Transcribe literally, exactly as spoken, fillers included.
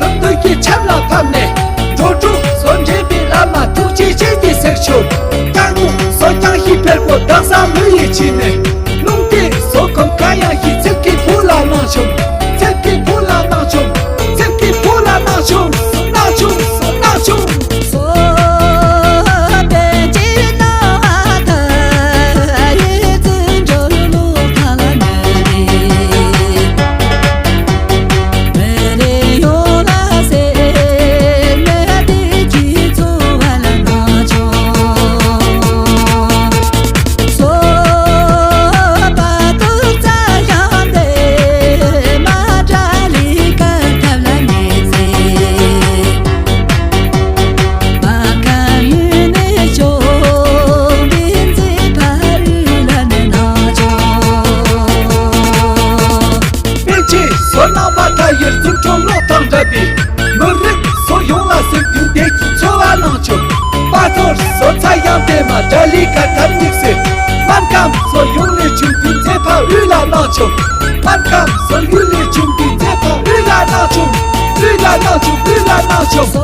ལམ་དུ་གི་ཆབ་ལ་ཕབ་ནས། འགྲོ་དྲུག་སོ་འདྲེན་པའི་བླ་མ་ཐུགས་རྗེ་ཅན་གྱི་སེར་ཕྱོགས། རྐང་སོ་རྐྱང་ཤི་འཕེལ་པོ་བདག་བཟང་མི་ཡི་ཕྱི་ནས། རླུང་རྟའི་སོ་ཁམས་གང་ཡང་ཤི། ཚིག་གི་བུ་ལ་སྣང་ཆུང་། ཚིག་གི་བུ་ལ་སྣང་ཆུང་། ཚིག་གི་བུ་ལ་སྣང་ཆུང་། སྣང་ཆུང་། སྣང་ཆུང་། པཎ་ཆེན་བསོད་ནམས་པ་མཐའ་ཡས་རྫུ་འཕྲུལ་གློག་དང་འདྲ་བའི། མི་རིགས་སོགས་ཡོངས་ལ་སེམས་མཐུན་བདེ་སྐྱིད་འཚོ་བ་གནང་ཆོག་པ་ཐོར་སོ་ཚ་ཡང་དེ་མ་དགྲ་ལི་ཀ་ཐབས་ཉིག་སེ། སྨན་ཁམས་སོགས་ཡོངས་ལས་ཆུང་དུས་མཛེས་ཕ་དབུས་ལ་གནང་ཆོག་སྨན་ཁམས་སོགས་ཡུལ་ལས་ཆུང་དུས་མཛེས་ཕ་དབུས་ལ་གནང་ཆོག་དབུས་ལ་གནང་ཆོག་དབུས་ལ་གནང་ཆོག